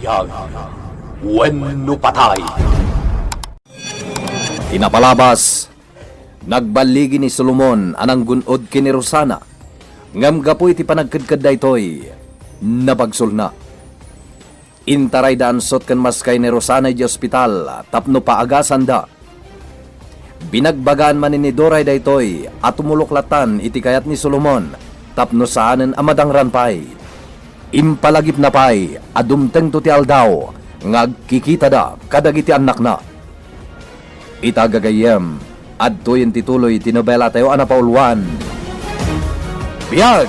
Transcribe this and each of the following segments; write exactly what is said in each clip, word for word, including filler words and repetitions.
Biag wenno patay. Ti napalabas, nagballigi ni Solomon a nanggun-od ken ni Rosana, ngem gapu iti panagkedked daytoy, nabagsolna. Intarayda ansot ken maskay ni Rosana idiay ospital tapno paagasanda. Binagbagaan manen ni Doray daytoy a tumulok latan iti kayat ni Solomon tapno saanen a madangran pay. Impalagipna pay a dumtengto ti aldaw nga agkikitada kadagiti annakna. Ita gagayyem, adtoyen ti tuloy ti nobelatayo a napauluan, Biag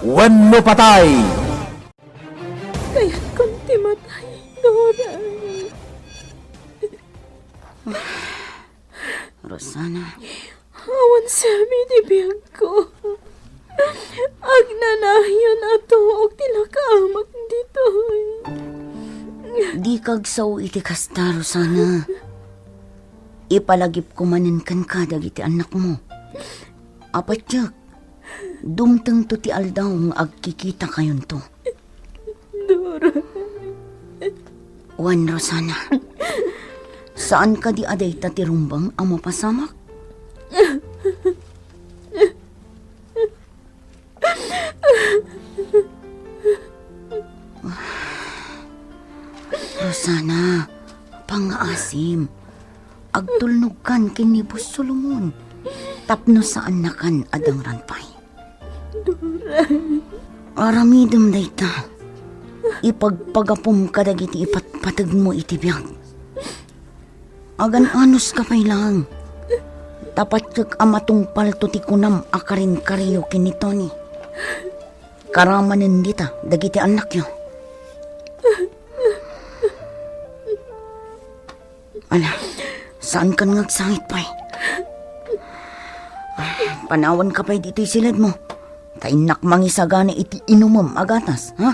wenno Patay! Kayatkon ti matay, Doray. Rosana. Awan serbi ti biagko. Agnanayon a tuok ti nakaamak ditoy. Dika agsao iti kasta, Rosana. Ipalagipko manen kenka dagiti annakmo. Apatiek, dumtengto ti aldaw nga agkikitakayonto. Dora. Wen, Rosana, saan kadi a dayta ti rumbeng a mapasamak? Rosana, pangngaasim. Agtulnogkan ken ni Boss Solomon tapno saannakan a dangran pay. Aramidem dayta. Ipagpagapum kadagiti ipatpategmo iti biag. Agan-anuska pay laeng. Ta patiek a matungpalto ti kunam a karinkaryo ken ni Tony. Karamanen dita dagiti annakyo. Ala, saankan nga agsangit pay. Panawanka pay ditoy siledmo. Ta innak mangisagana iti inumem a gatas, ha?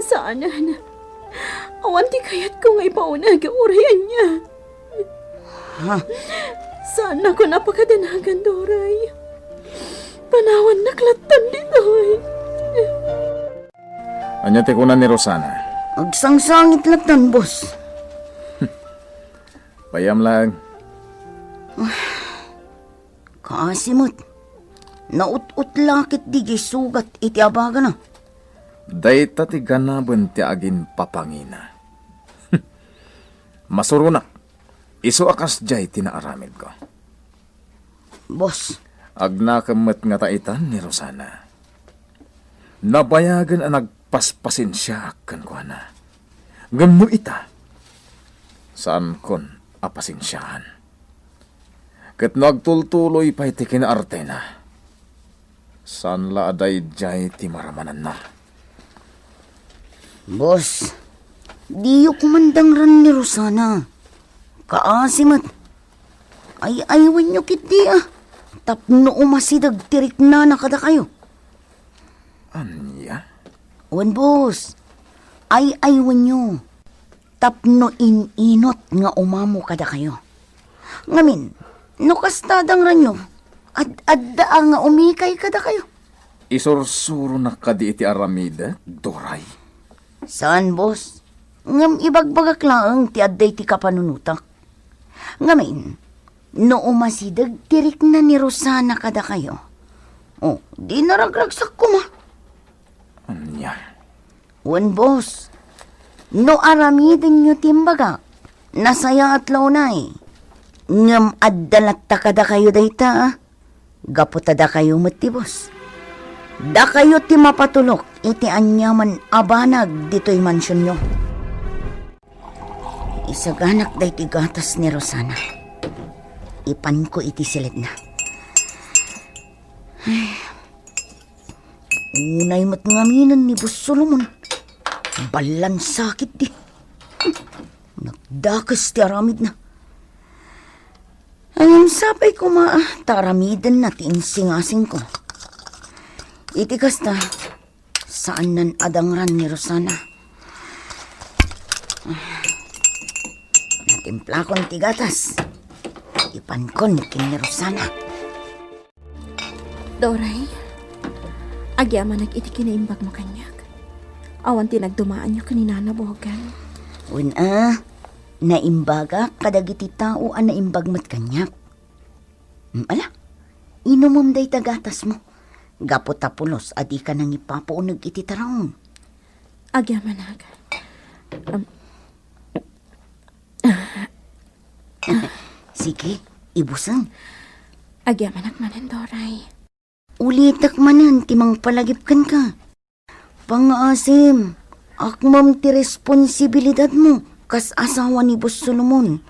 Saanen. Awan ti kayatko nga ipauneg, uray ania. Ha? Saannakon a pakadanagan, Doray. Panawannak lattan ditoy. Ania ti kuna ni Rosana? Agsangsangit lattan, boss. Payam laeng. Kaasi met. Naut-utla ketdi diay sugat iti abagana. Dayta ti ganaben ti aginpapangina. Masuronak. Isu a kasdiay ti naaramidko. Boss. Agnakem met ngata itan ni Rosana. Nabayagen a nagpaspasensiaak kenkuana. Ngem no ita, saankon a pasensiaan. Ket no agtultuloy pay ti kinaartena, saan la a daydiay ti maramananna. Boss, diyok man dangran ni Rosana. Kaasi met. Ay-aywenyo ketdi a tapno umasideg ti riknana kadakayo. Ania? Wen, boss. Ay-aywenyo tapno in-inot nga umamo kadakayo. Ngamin, no kasta dangranyo, ad-adda a nga umikay kadakayo. Isursuronak kadi iti aramidek, Doray? Saan, boss. Ngem ibagbagak laeng ti adda iti kapanunotak. Ngamin, no umasideg ti rikna ni Rosana kadakayo, o, di naragragsak koma. Ania? Wen, boss. No aramidenyo ti imbagak, nasayaat la unay. Ngem adda latta kadakayo dayta, a? Gapu ta dakayo met ti boss. Dakayo ti mapatulok iti aniaman a banag ditoy mansionyo. Isaganak daytoy gatas ni Rosana. Ipanko iti siledna. Ay. Unay met ngaminen ni Boss Solomon. Ballan sakit di. Nagdakes ti aramidna. Ngem sapay koma a ta aramidenna ti insingasingko. Iti kasta, saannan a dangran ni Rosana. Natimplakon ti gatas. Ipankon ken ni Rosana. Doray, agyamanak iti kinaimbagmo kaniak. Awan ti nagdumaanyo ken ni Nana Bogan. Wen a, naimbagak kadagiti tao a naimbag met kaniak. Mm, ala, inumem dayta gatasmo. Gapu ta pulos a dika nangipapauneg iti taraon. Agyamanak. Um, Sige, ibusen. Agyamanak manen, Doray. Ulitek manen ti mangpalagip kenka. Pangngaasim, akmem ti responsibilidadmo kas asawa ni Boss Solomon.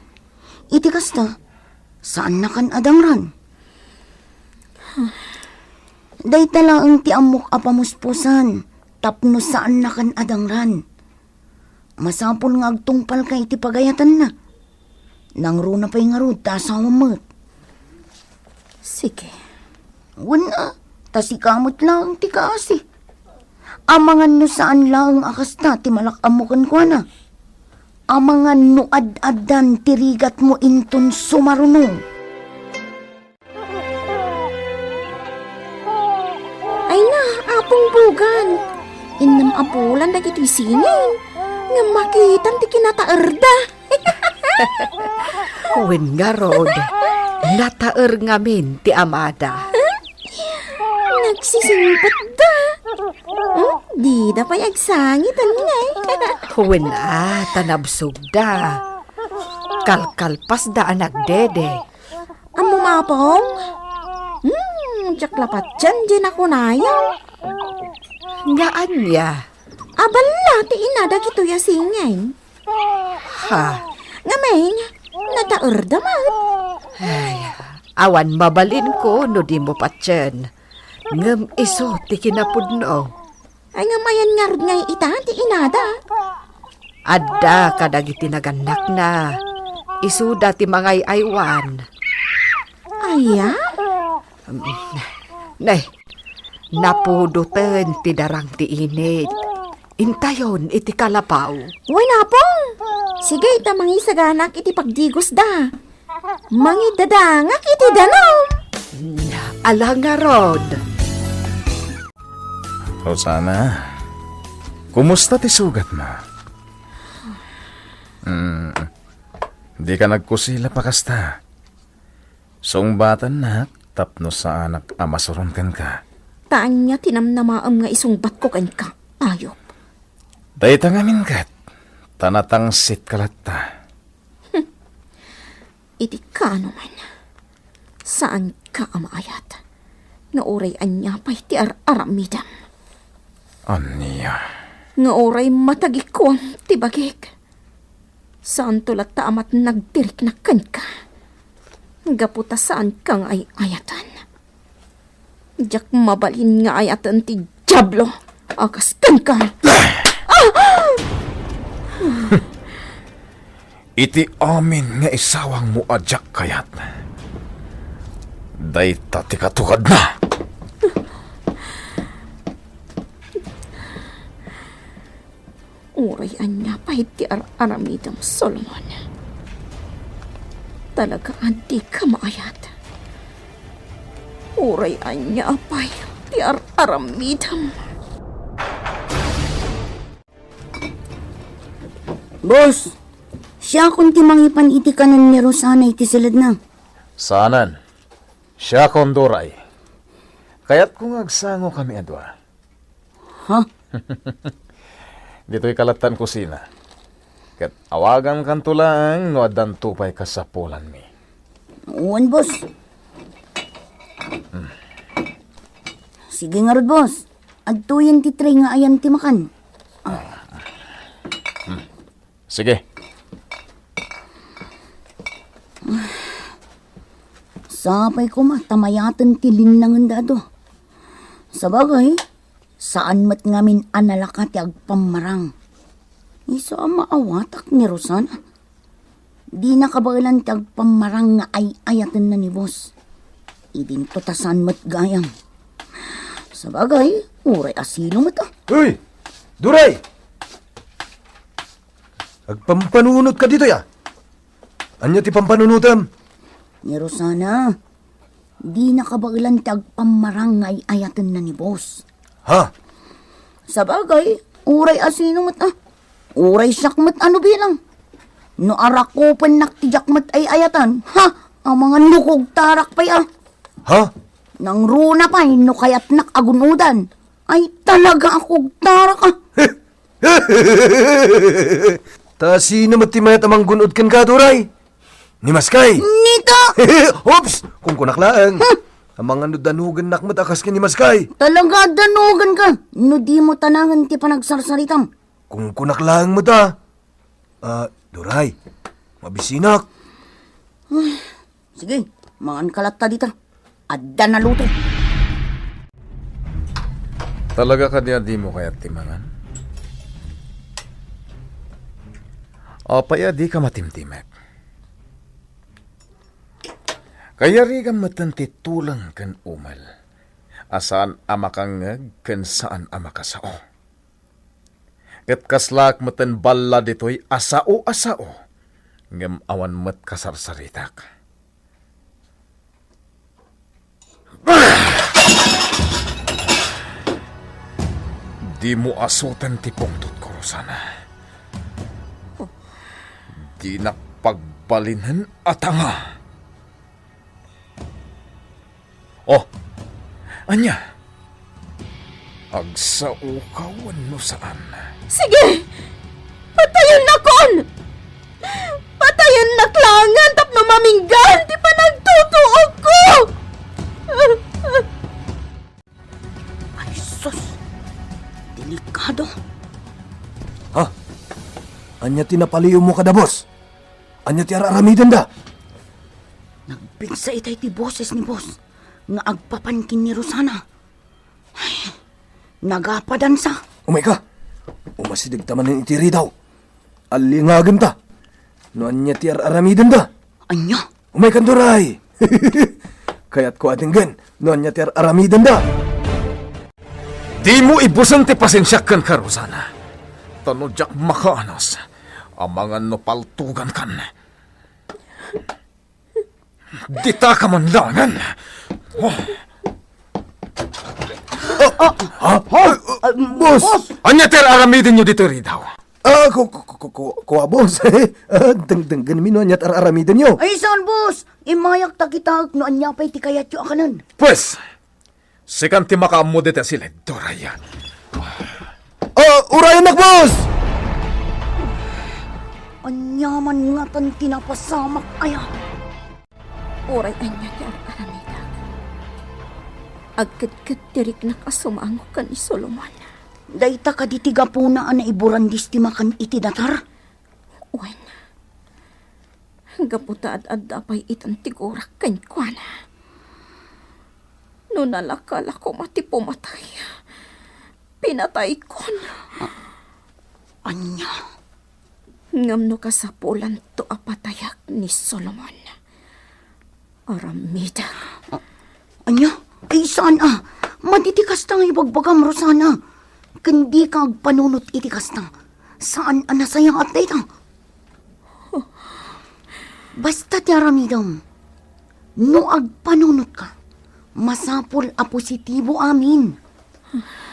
Iti kasta, saannakan a dangran. Dayta laeng ti ammok a pamuspusan tapno saannakan a dangran. Masapul nga agtungpalka iti pagayatanna. Nangruna pay ngarud ta asawam met. Sige. Wen a, ta sika met laeng ti kaasi. Amangan no saan laeng a kasta ti malak-ammo kenkuana. Amangan no ad-addan ti rigatmo inton sumarunong. Ay na, Apong Bogan. Innem a bulan dagitoy singing. Ngem makitam ti kinataerda. Wen ngarud, nataer ngamin ti amada. Nagsisingpetda. Hmm, dida pay agsangiten ngay. Wen a, ta nabsogda. Kalkalpasda a nagdede. Ammom, Apong? Hmm, diak la patien diay nakunayo. Nga ania? Aballa ti ina dagitoy a singing. Ha? Ngamin, nataerda met. Ay, awan mabalinko no dimo patien. Ngem isu ti kinapudno. Ay, ngem ayan ngarud ngay ita ti inada? Adda kadagiti nagannakna. Isuda ti mangay-aywan. Aya? Um, ne, napudoten ti darang ti init. Intayon iti kalapaw. Wen, Apong. Sige, ita mangisaganak iti pagdigosda. Mangidadangak iti danum. Ala ngarud. Rosana, kumusta ti sugatmo? Mm, dika nagkusila pa kasta. Sungbatannak tapno saanak a masuron kenka. Ta ania ti namnamaem nga isungbatko kenka, ayop? Dayta ngamin ket, ta natangsitka latta. Iti kaano man, saanka a maayat nga uray ania pay ti ar-aramidem. Ania? Nga uray matagikuam ti bagik. Saanto latta a matnag ti riknak kenka. Gapu ta saanka nga ay-ayaten. Diak mabalin nga ayaten ti Diablo a kas kenka. Iti amin nga isawangmo a diak kayat, dayta ti katugadna. Uray ania pay ti ar-aramidem, Solomon. Talaga a dika maayat. Uray ania pay ti ar-aramidem. Boss, siakon ti mangipan iti kanen ni Rosana iti siledna. Saanen. Siakon, Doray. Kayatko nga agsangokami a dua. Ha? Ditoy kalattan kusina. Ket awagankanto laeng no addanto pay kasapulanmi. Wen, boss. Hmm. Sige ngarud, boss. Adtoyen ti tray nga ayan ti makan. Ah. Hmm. Sige. Sapay koma ta mayaten ti linnangenda a dua. Sabagay, saan met ngamin a nalaka ti agpammarang. Isu a maawatak ni Rosana. Dina kabaelan ti agpammarang nga ay-ayatenna ni boss. Idinto ta saan met gayam. Sabagay, uray asino met a. Uy! Doray! Agpampanunotka ditoy a? Ania ti pampanunotem? Ni Rosana, dina kabaelan ti agpammarang nga ay-ayatenna ni boss. Ha? Sabagay, Uray asino met a. Uray siak met a no bilang. No arakupennak ti diak met ay-ayatan, ha? Amangan no kugtarak pay a. Ha? Nangruna pay no kayatnak a gun-odan. Ay talaga a kugtarak a. Ta sino met ti mayat a manggun-od kenka, Doray? Ni Maskay? Nita! Oops! Kunkunak laeng. Hmm. Amangan no danugennak met a kas ken ni Maskay. Talaga danugen ka. No di mo tanangen ti panagsarsaritam. Kunkunak laeng met a. Ah, Doray, mabisinak. Sige, mangan ka latta dita. Adda naluto. Talaga kadi a dimo kayat ti mangan? Apay a dika matimtimek? Kayarigam metten ti tuleng ken umel a saan a makangngeg ken saan a makasao. Ket kaslaak metten balla ditoy a sao a sao, ngem awan met kasarsaritak. Dimo asoten ti pungtotko, Rosana. Dinak pagbalinen a tanga. Oh, ania? Agsaoka wenno saan? Sige! Patayennakon! Patayennak laengen tapno maminggaan ti panagtutuokko! Ay, sus! Delikado! Ha? Ania ti napaliiwmo kada, boss? Ania ti ar-aramidenda? Nagpigsa itay ti boses ni boss nga agpapan ken ni Rosana. Ay, nagapadansa. Umayka. Umasidegta manen iti ridaw. Allingagenta no ania ti ar-aramidenda. Ania? Umaykan, Doray. Kayatko a denggen no ania ti ar-aramidenda. Dimo ibusen ti pasensiak kenka, Rosana. Ta no diak makaanas, amangan no paltugankan. Dita ka man laengen. Oh. Ah, ah, ah, boss! Ania ti ar-aramidenyo ditoy ridaw? Ah, ku-, ku-, ku-, ku-, ku-, kua, boss. Ah, deng-, denggenmi no ania ti ar-aramidenyo. Ay, saan, boss? Immayak ta kitaek no ania pay ti kayatyo a kanen. Pues, sikan ti makaammo dita siled, Doray. Ah, urayennak, boss! Ania man ngatan ti napasamak aya? Uray ania ti ar-aramidak, agkedked ti riknak a sumango ken ni Solomon. Dayta kadi ti gapuna a naiburandis ti makan iti datar? Wen, gapu ta ad-adda pay itan ti gurak kenkuana. No nalaka la koma ti pumatay, pinataykon. A-, ania? Ngem no kasapulanto a patayak ni Solomon, aramidek. A-, ania? Ay, saan a? Madi ti kasta nga ibagbagam, Rosana. Ken dika agpanunot iti kasta. Saan a nasayaat dayta. Basta ti aramidem, no agpanunotka, masapul a positibo amin.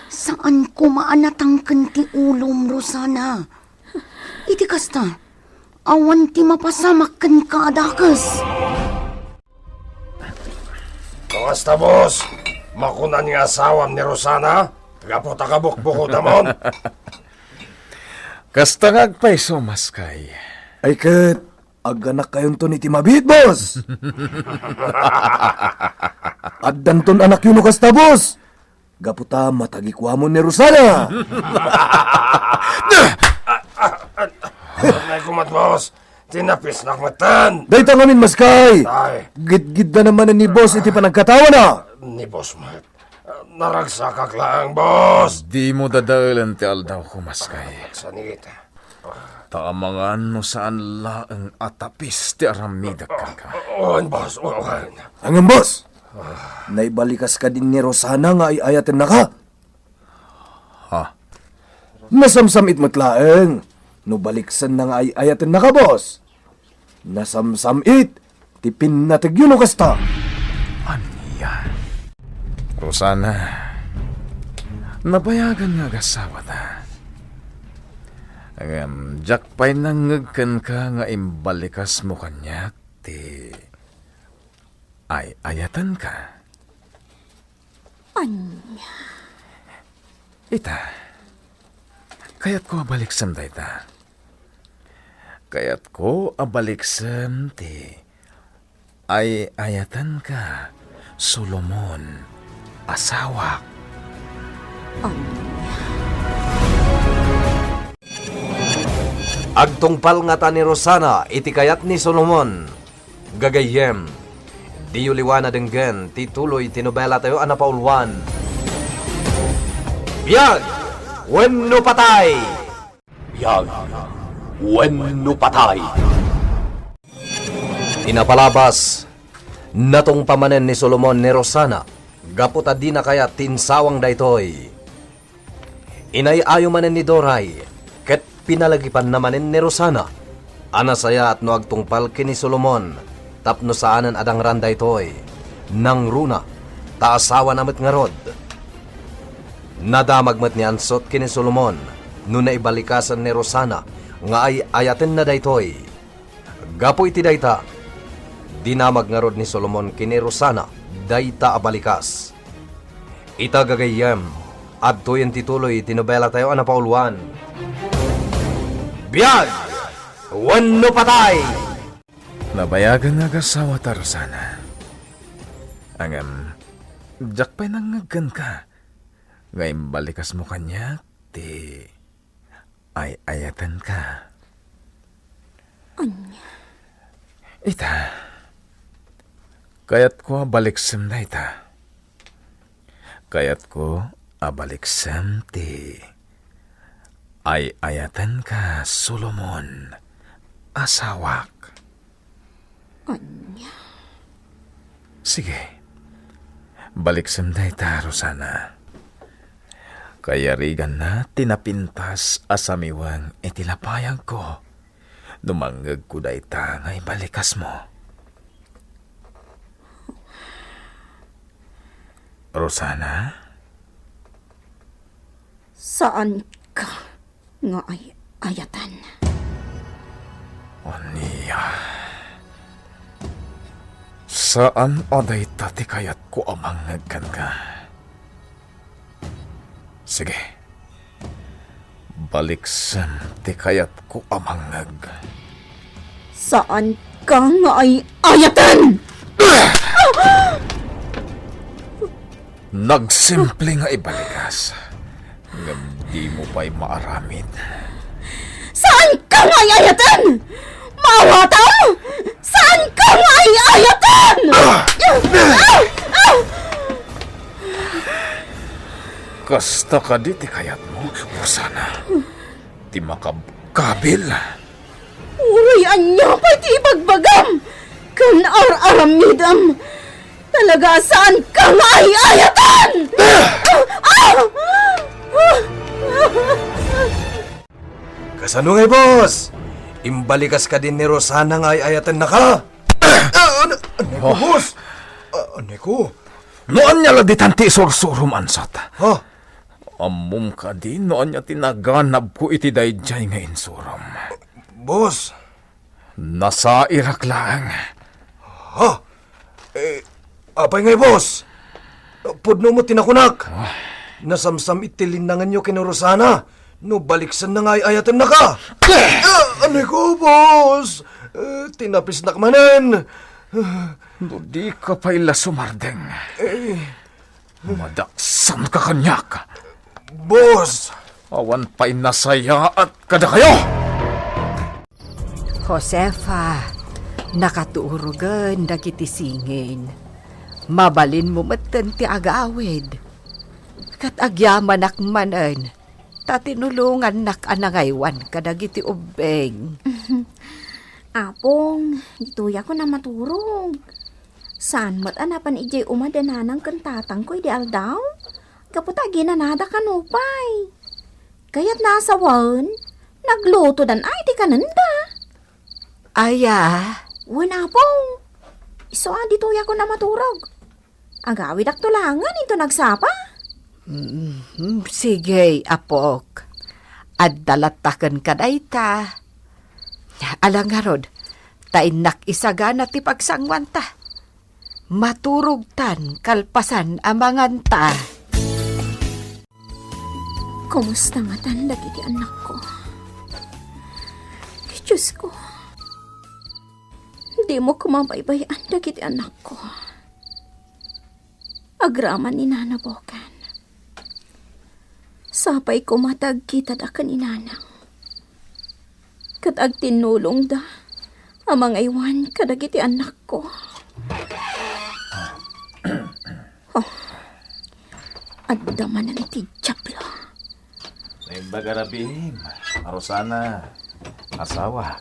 Saan koma a natangken ti ulom, Rosana. Iti kasta, awan ti mapasamak kenka a dakes. Kasta, boss, makunan nga asawam ni Rosana, gapu ta kabukbukodamon. Kasta nga agpayso, Maskay. Ay ket, agganakkayonton iti mabiit, boss. Addanton anakyo no kasta, boss. Gapu ta matagikuamon ni Rosana. Nay kumat, boss. Tinapisnak metten. Dayta ngamin, Maskay. Ay. Gidgidda na manen ni boss iti panagkatawana. Ni boss met. Naragsakak laeng, boss. Dimo dadaelen ti aldawko, Maskay. Sanita. Ta amangan no saan laeng a tapis ti aramidek kenka. Wen, boss, wen. Ngem, boss, naibalikas kadi ni Rosana nga ay-ayatennaka? Ha? Nasamsam-it met laeng no baliksenna nga ay-ayatennaka, boss. Nasamsam-it ti pinnategyo no kasta. Ania? Rosana, nabayagan nga agasawata. Ngem diak pay nangngeg kenka nga imbalikasmo kaniak ti ay-ayatenka. Ania? Ita, kayatko a baliksem dayta. Kayatko a baliksem ti ay-ayatenka, Solomon, asawak. Ania? Agtungpal ngata ni Rosana iti kayat ni Solomon. Gagayyem, diyo liwan a denggen ti tuloy ti nobelatayo a napauluan, Biag wenno Patay! Biag wenno Patay! Ti napalabas, natungpa manen ni Solomon ni Rosana gapu ta dina kayat ti insawang daytoy. Inay-ayo manen ni Doray, ket pinalagipanna manen ni Rosana a nasayaat no agtungpal ken ni Solomon tapno saanen a dangran daytoy. Nangruna, ta asawana met ngarud. Nadamag met ni Ansot ken ni Solomon no naibalikasen ni Rosana nga ay-ayatenna daytoy. Gapu iti dayta, dinamag ngarud ni Solomon ken ni Rosana dayta a balikas. Ita gagayyem, adtoyen ti tuloy ti nobelatayo a napauluan, Biag wenno Patay! Nabayagan nga agasawa ta, Rosana. Ngem, diak pay nangngeg kenka nga imbalikasmo kaniak ti ay-ayatenka. Ania? Ita, kayatko a baliksem dayta. Kayatko a baliksem ti ay-ayatenka, Solomon, asawak. Ania? Sige. Baliksem dayta, Rosana. Kayariganna ti napintas a samiweng iti lapayagko no mangngegko dayta nga ibalikasmo. Rosana? Saanka nga ay-ayaten. Ania? Saan a dayta ti kayatko a mangngeg kenka. Sige. Baliksem ti kayatko a mangngeg. Saanka nga ay-ayaten! Nagsimple nga ibalikas, ngem dimo pay maaramid. Saanka nga ay-ayaten? Maawatam? Saanka nga ay-ayaten? Kasta kadi ti kayatmo, Rosana? Ti makabkabil? Uray ania pay ti ibagbagam ken ar-aramidem, talaga a saanka nga ay-ayaten! Ah! Ah! Ah! Kasano ngay, boss? Imbalikas kadi ni Rosana nga ay-ayatennaka? Ah, ano, ano ko, boss? Ah, ano ko? No ania la ditan ti isursurom, Ansot? Ha? Ammom kadi no ania ti naganabko iti daydiay nga insurom? Boss. Nasairak laeng. Ha? Eh, apay ngay, boss? Pudno met ti nakunak. Ah. Nasamsam iti linnanganyo ken Rosana no baliksenna nga ay-ayatennaka. Ah, ano ko, boss? Eh, tinapisnak manen. No dika pay la sumardeng. Eh, Madaksanka kaniak. Boss! Awan pay nasayaat kadakayo! Josefa, nakaturogen dagiti singin. Mabalinmo metten ti agawid. Ket agyamanak manen, ta tinulongannak a nangaywan kadagiti ubbing. Apong, ditoyak a maturog. Saan met a napan idiay uma da nanang ken tatangko idi aldaw? Gapu ta aginanada kano pay. Kayatna a sawen, naglutodan ay ti kanenda. Aya? Wen, Apong. Isu a ditoyak a maturog. Agawidakto laengen inton agsapa. Mm, sige, apok. Adda latta kenka dayta. Ala ngarud, ta innak isagana ti pagsangoanta. Maturogtan kalpasan a manganta. Kumusta ngatan dagiti annakko? Diosko, dimo koma baybay-an dagiti annakko. Agraman ni Nana Bokan. Sapay koma ta agkitada ken ni Nanang. Ket agtinnulongda a mangaywan kadagiti annakko. Oh, adda manen ti Diablo. Naimbag a rabiim, Rosana, asawak.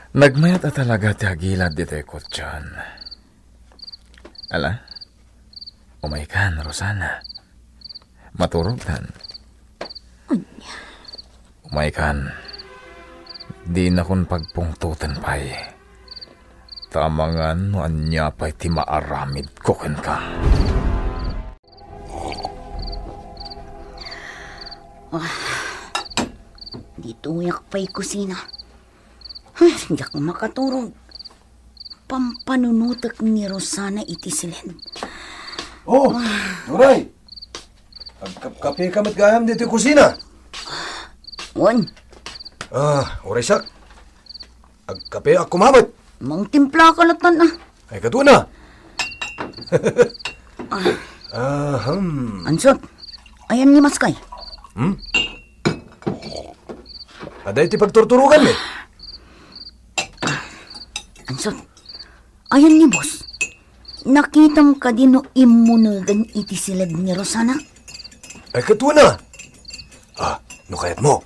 Nagmayat a talaga ti agilad ditoy kotsyon. Ala, umaykan, Rosana. Maturogtan. Ania? Umaykan. Dinakon pagpungtoten pay. Ta amangan no ania pay ti maaramidko kenka. Ah, ditoyak pay kusina. Ay, diak makaturog. Pampanunotek ni Rosana iti siled. Oh, Nuray! Agkapkape ka met gayam ditoy kusina? Wen. Ah, uraysak. Agkape ak kumamet. Mangtimpla ka latan, ah. Ay, kaduna. Ahem. Ansot, ayan ni Maskay? Hmm? Adda iti pagturturogan mi. Ansot, ayan ni boss? Nakitam kadi no immunegan iti siled ni Rosana? Ay, kaduna. Ah, no kayat mo,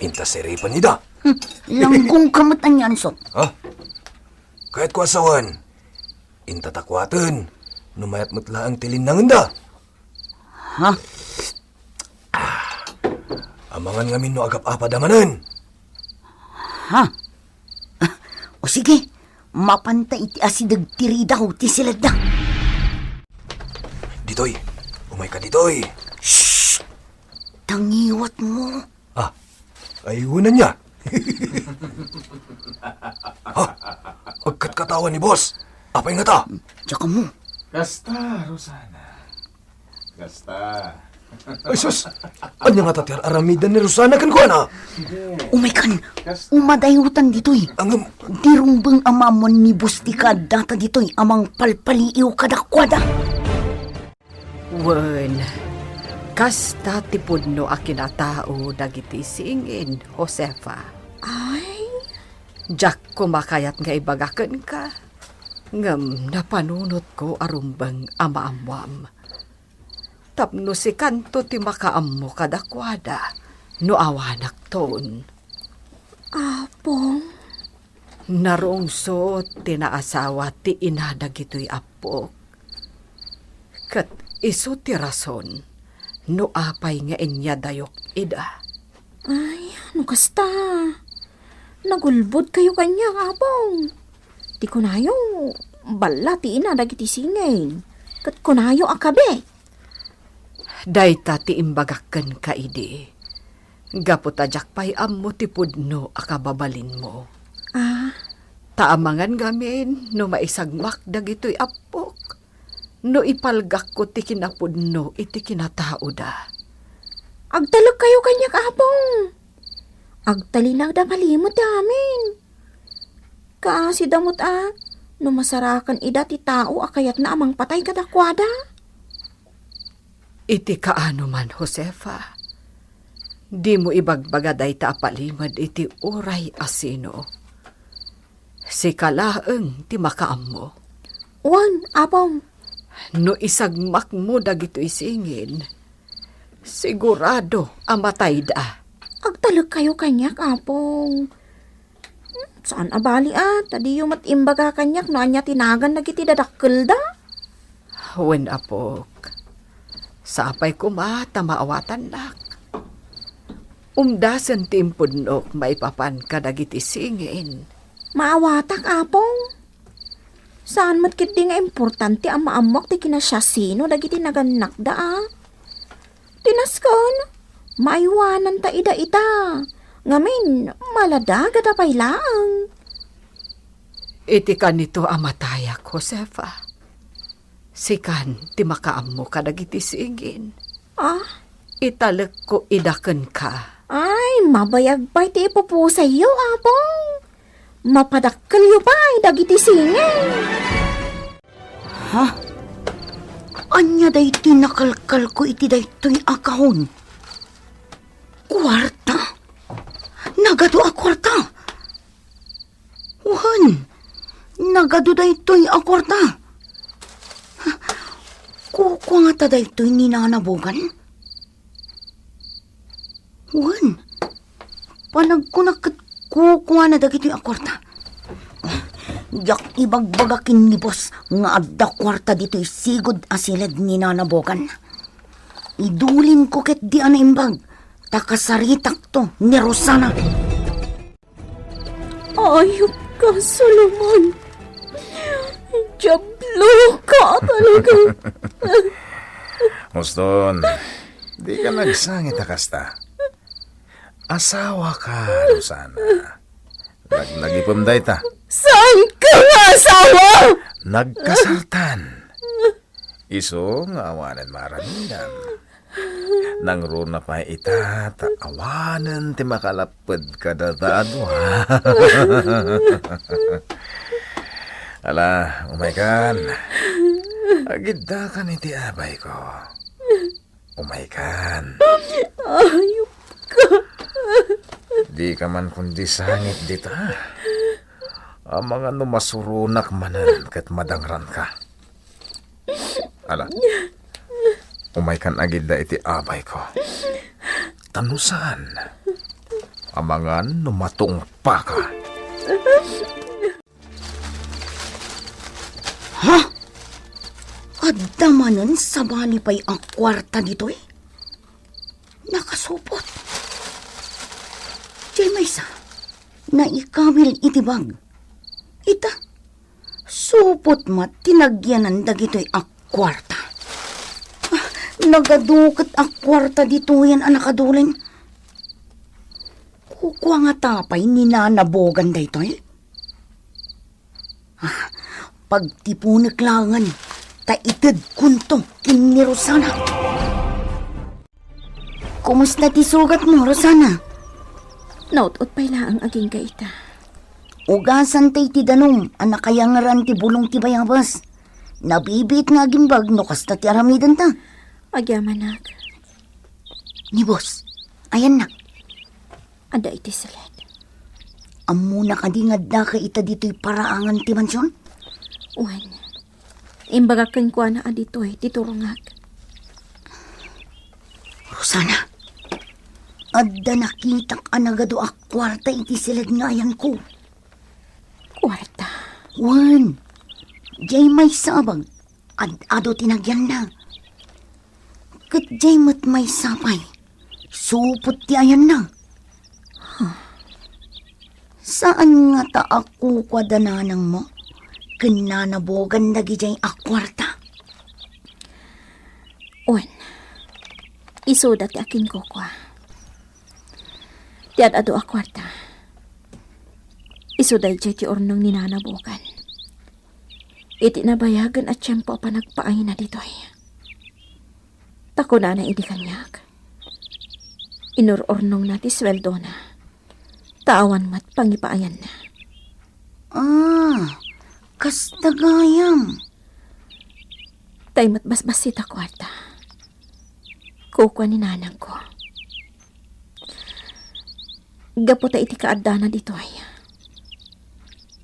inta siripan ida. Hmm, langgong ka met ania, Ansot. Ha? Kayat ko a sawen, inta takuaten, no mayat met laeng ti linnangenda. Ha? Ah, amangan ngamin no agap-apa da manen. Ha? Ah, o sige, mapanta iti asideg ti ridaw ti siledda. Ditoy, umay ka ditoy. Shh! Tangiwat mo. Ah, ay, unan niya. Ha? Agkatkatawa ni boss. Apay nga ta? Tsaka mo. Kasta, Rosana. Kasta. Ay, sus! Anya nga ta ti ar-aramidan ni Rosana kenkuana? Sige. Umaykan, Kasta. Umadayutan ditoy. Angem. Di rumbeng a maammuan ni boss ti kaaddata ditoy a mangpalpaliiw kadakuada. Wen, kasta ti pudno a kinatao dagiti singin, Josefa. Ay? Diak koma kayat nga ibaga kenka, ngem napanunotko a rumbeng a maammuam. Tapno sikanto ti makaammo kadakuada no awanakton. Apong? Narungsot ti naasawa ti ina dagitoy appok. Ket isu ti rason no apay nga inyadayok ida. Ay, no kasta, nagulbodkayo kaniak, Apong. Ti kunayo, balla ti ina dagiti singin. Ket kunayo a kabe. Dayta ti imbagak kenka idi, gapu ta diak pay ammo ti pudno a kababalinmo. Ah? Ta amangan ngamin no maisagmak dagitoy appok, no ipalgakko ti kinapudno iti kinataoda. Agtalekkayo kaniak, Apong. Agtalinaagda malimud ti amin. Kaasi da met a, no masaraken ida ti tao a kayatna a mangpatay kadakuada. Iti kaano man, Josefa, dimo ibagbaga dayta a palimed iti uray a sino. Sika laeng ti makaammo. Wen, Apong. No isagmakmo dagitoy singin, sigurado a matayda. Agtalekkayo kaniak, Apong. Hmm, saan a bali a, ta diyo met imbaga kaniak no ania ti nagan dagiti dadakkelda. Wen, apok. Sapay koma ta maawatannak. Umdasen ti impudnok maipapan kadagiti singin. Maawatak, Apong. Saan met ketdi nga importante a maammoak ti kinasiasino dagiti nagannakda a. Ti nasken, maaywananta ida ita. Ngamin, maladagada pay laeng. Iti kanito a matayak, Josefa, sikan ti makaammo kadagiti singin. Ah? Italekko ida kenka. Ay, mabayag pay ti ipupusayyo, Apong. Mapadakkelyo pay dagiti singin. Ha? Ania daytoy nakalkalko iti daytoy a kahon? Kuarta? Nagadu a kuarta? Wen, nagadu daytoy a kuarta. Kukua ngata daytoy ni Nana Bogan? Wen, panagkunak ket kukuana dagitoy a kuarta. Diak ibagbaga ken ni boss nga adda kuarta ditoy sigud a siled ni Nana Bogan. Idulinko ketdi a naimbag, ta kasaritakto ni Rosana. Ayupka, Solomon. Diabloka talaga. Muston, dika nagsangit a kasta. Asawaka, Rosana. Nagnagipem dayta. Saanka nga asawa? Nagkasartan. Isu nga awanen maaramidan. Nangruna pay ita, ta awanen ti makalapped kadata a dua. Ala, umaykan. Agiddakan iti abayko. Umaykan. Ayupka. Dika man kundi sangit dita. Amangan no masuronak manen ket madangranka. Ala, umaykan agidda iti abayko. Ta no saan, amangan no matungpaka. Ha? Adda manen sabali pay a kuarta ditoy? Nakasupot. Diay maysa, naikawil iti bag. Ita, supot met ti nagyanan dagitoy a kuarta. Ah, nagadu ket a kuarta ditoyen a nakaduling. Kukua ngata pay ni Nana Bogan daytoy? Ah, pagtiponek laengen, ta itedkonto ken ni Rosana. Kumusta ti sugatmo, Rosana? Naut-ot pay laeng agingga ita. Ugasanta iti danum a nakayangeran ti bulong ti bayabas. Nabibiit nga agimbag no kasta ti aramidenta. Agyamanak. Ni boss, ayannak. Adda iti siled. Ammona kadi nga addaka ita ditoy paraangan ti mansion? Wen. Imbagak kenkuana a ditoy ti turongak. Rosana, adda nakitak a nagadu a kuarta iti siled nga ayanko. Kuarta? Wen. Diay maysa a bag, ad-adu ti nagyanna. Ket diay met maysa pay, supot ti ayanna. Saan ngata a kukua da nanangmo ken Nana Bogan dagidiay a kuarta? Wen, isuda ti akinkukua. Ti ad-adu a kuarta, isu daydiay ti urnong ni Nana Bogan. Iti nabayagen a tiempo a panagpaayna ditoy. Ta kunana idi kaniak, inur-urnongna ti sueldona, ta awan met pangipaayanna. Ah, kasta gayam. Tay met basbassit a kuarta. Kukua ni nanangko. Gapu ta iti kaaddana ditoy,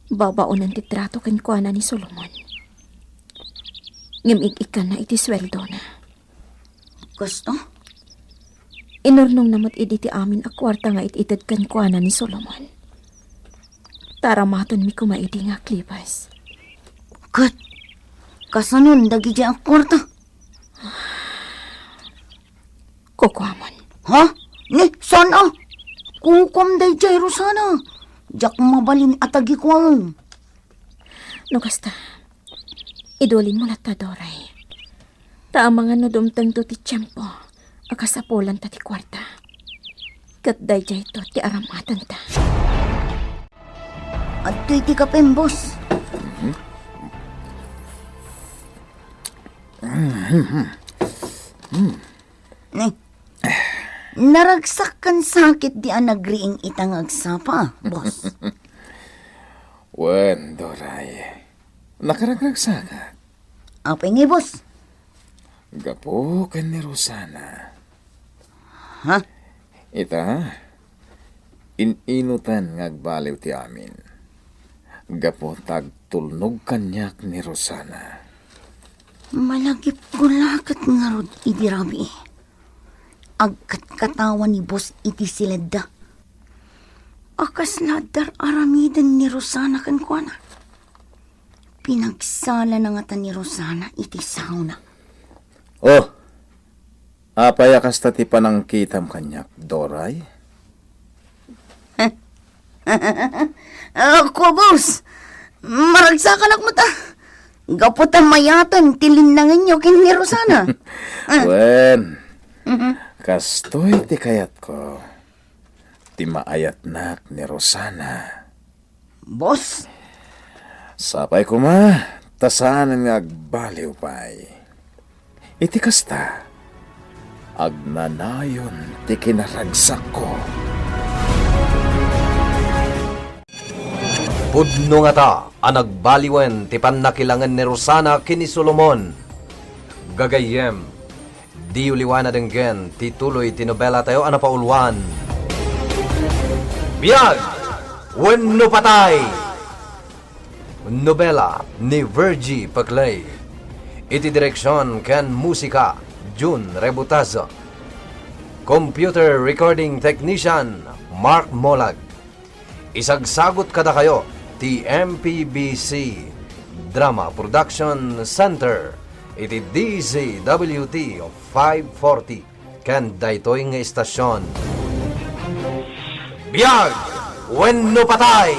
babaonen ti trato kenkuana ni Solomon. Ngem ik-ikkanna iti sueldona. Kasta? Inurnongna met idi ti amin a kuarta nga it-ited kenkuana ni Solomon. Ta aramatenmi koma idi nga aklibes. Ket, kasanon dagidiay a kuarta? Kukuamon. Ha? Ni, saan a? Kukuam daydiay, Rosana. Diak mabalin a tagikuam. No kasta, Idulinmo latta, Doray. Ta amangan no dumtengto ti tiempo a kasapulanta ti kuarta. Ket daydiayto ti aramatenta. Adtoy ti kapem, boss. Ne. Naragsak ken sakit di a nagriing ita nga agsapa, boss. Wen, Doray. Nakaragragsakak. Apay ngay, boss? Gapu ken ni Rosana. Ha? Ita, in-inutan nga agbaliw ti amin. Gapu ta agtulnog kaniak ni Rosana. Malagipko la ket ngarud idi rabii. Agkatkatawa ni boss iti siledda. A kasla dar-aramiden ni Rosana kenkuana. Pinagsalana ngata ni Rosana iti sawna. Oh, apay a kasta ti panangkitam kaniak, Doray? Ah, kua, boss, maragsakanak met a. Gapu ta mayaten ti linnangenyo ken ni Rosana. Ah. Wen, mhm, kastoy ti kayatko, ti maayatnak ni Rosana. Boss? Sapay koma, ta saanen nga agbaliw pay. Iti kasta, agnanayon ti kinaragsakko. Pudno ngata a nagbaliwen ti pannakilangen ni Rosana ken ni Solomon. Gagayyem, diyo liwan a denggen ti tuloy ti nobelatayo a napauluan, Biag wenno Patay. Nobela ni Virgie Paclay. Iti direksion ken musika, Jun Rebutazo. Computer recording technician, Mark Molag. Isagsagut kadakayo ti M P B C Drama Production Center iti D Z W T five forty ken daytoy nga istasion. Biag wenno patay!